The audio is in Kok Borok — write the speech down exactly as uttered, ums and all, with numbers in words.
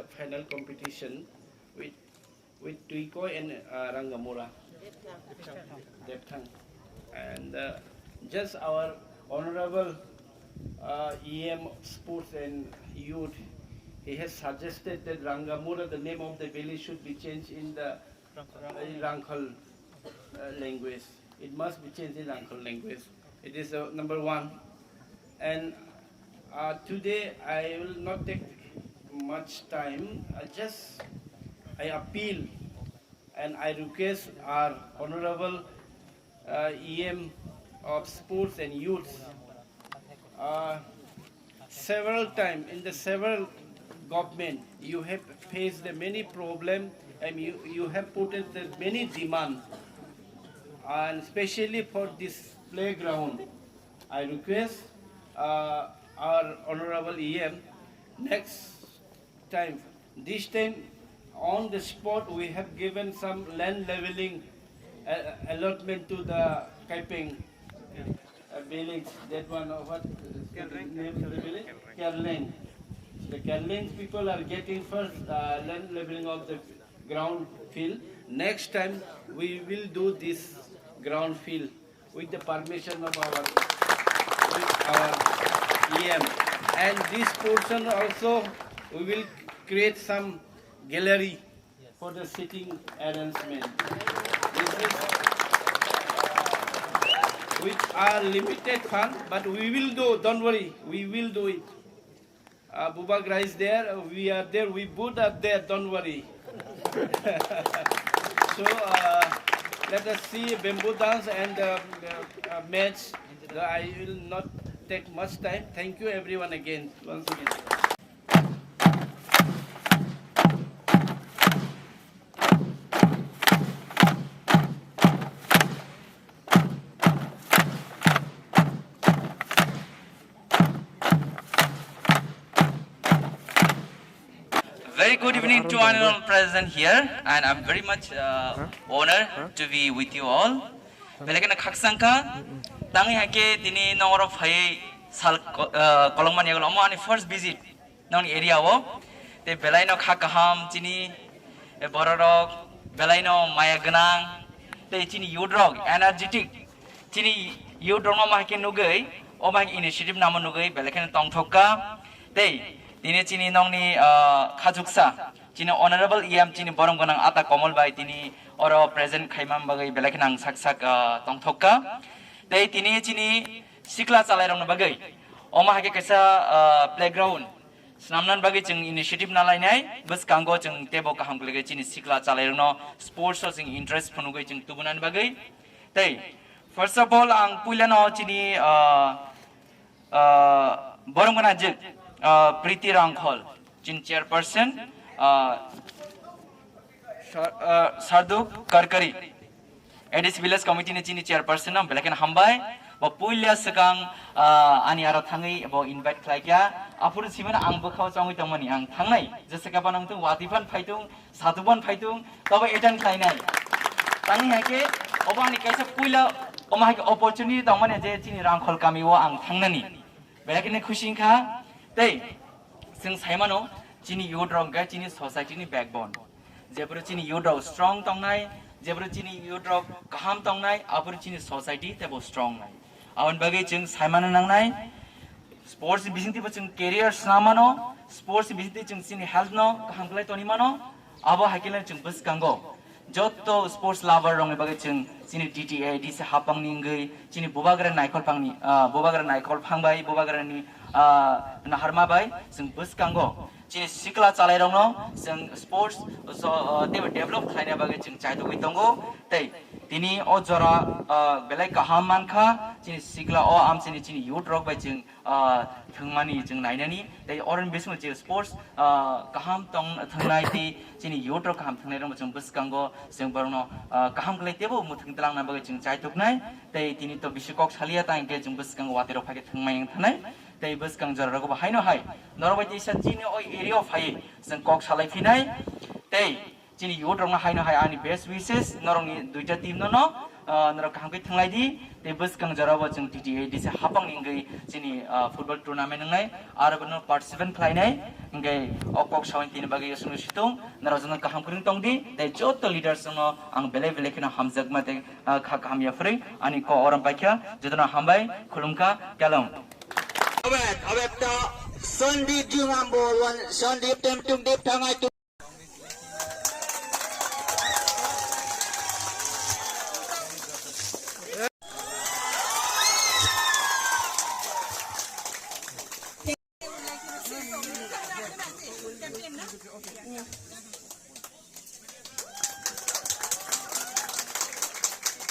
Final competition with with Tuikoi and uh, Rangamura. Depthang. And uh, just our honorable uh, E M Sports and Youth, he has suggested that Rangamura, the name of the village, should be changed in the uh, Rangkhal uh, language. It must be changed in Rangkhal language. It is uh, number one. And uh, today I will not take much time. I just I appeal and I request our honorable uh, E M of sports and youths. Uh, several times in the several government, you have faced the many problem and you, you have put in the many demand, and especially for this playground, I request uh, our honorable E M next time. This time, on the spot, we have given some land leveling uh, allotment to the Kaipeng uh, village. That one, uh, what is the name of the village? Kerleng. The Kerleng people are getting first uh, land leveling of the ground field. Next time, we will do this ground field with the permission of our with our E M. And this portion also we will create some gallery for the sitting arrangement. This is with our limited fund, but we will do. Don't worry, we will do it. Uh, Bubagra is there, we are there, we both are there, don't worry. So uh, let us see bamboo dance and uh, uh, uh, match. Uh, I will not take much time. Thank you everyone again, once again. Very good evening to one and all present here, and I'm very much uh, honored to be with you all. Belai kheno khakchangkha, tangwi hake tini nongoro phai sal ko- uh, kolokmani yago omo ani first visit nongni area o. Tei belai no kha kaham chini bororok, belai no maya gwnang, tei chini youth rok energetic. Chini youth rokno ma hake nugwi, o ma hake initiative namo nugwi belai kheno tongthok kha. Tei tini chini nongni ah, khajuksa, chini honorable E M chini borom gwnang Ata Komol bai tini oro present khaimani bagwi belai kheno ang sak sak ah, tongthok kha. Tei tini chini sikla chalairokni bagwi omo hake kaisa ah, playground swnamnani bagwi chwng initiative nalainai, bwskango chwng teibo kaham khlaiwi chini sikla chalairokno sports o chwng interest phunugwi chwng tubunani bagwi. Tei first of all ang puilano chini ah, ah, borom gwnang je ah, Priti Rangkhol chini chairperson, ah, Sar- ah, Sarduk Karkari A D C Village Committee ni chini chairperson no belai kheno hambai. Bo puila swkang ah, ani aro thangwi bo invite khlai kha. Aphuru simano ang bwkhao chongwi tongmani ang thangnai. Jesa khe bono wngthung watwi phan phaitung, satu phan phaitung, tobo attend khlainai. Tangwi hai khe obo ani kaisa puila omo hai khe opportunity tongmani je chini Rangkhol kami o ang thangnani. Belai kheno khusi wngkha. Tei chwng saimano chini youth rok hwnkhe chini society ni backbone. Jephru chini youth rok strong tongnai, jephru chini youth rok kaham tongnai, aphuru chini society teibo strong nai. Aboni bagwi chwng saimano nangnai, sports ni bisingtwibo chwng career swnamano, sports ni bisingtwi chwng chini health no kaham khlai tongwi mano, abo hai khe chwng bwskango joto sports lover rokni bagwi chwng chini D T A D C hapangni wngwi chini Bubagra Naikhol phangni, ah, Bubagra Naikhol phang bai, Bubagrani ah, naharma bai chwng bwskango chini sikla chalairokno chwng sports so, ah, teibo develop khlaina bagwi chwng chaitugwi tongo. Tei tini o jora ah, belai kaham mankha chini sikla o amchini chini youth rok bai chwng ah, thwngmani chwng nainani tei oroni bisingo je sports ah, kaham tong thwngnai tei chini youth rok kaham thwngnai rokno chwng bwskango chwng borokno ah, kaham khlai teibo mwthwng twlangna bagwi chwng chaituknai. Tei tini to bisi kok saliya ta hinkhe chwng bwskango watwi rok phaikhe thwngmai wng thanai. Tei bwskang jora rogo bo haino hai norok bai teisa chini o area o phaiwi chwng kok salai phinai. Tei chini youth rokno haino hai ani best wishes norokni duita team no no Ah, norok kaham khe thwnglai di, tei bwskang jora bo chwng T T A D C hapang ni wngwi chini, ah, football tournament wngnai, aro bono participant khlainai, hingke o kok sawi tini bagwi aswk situng, norok jono kaham kwrwng tong di, tei joto leaders no ang belai belai kheno hamjakma tei, ah, kha kaham yapharwi ani kok orom paikha, jotono hambai, khulumkha, kelong. Abek, abek ta Sandeep Jungam bol wan, Sandeep tem tung dip thangai tu.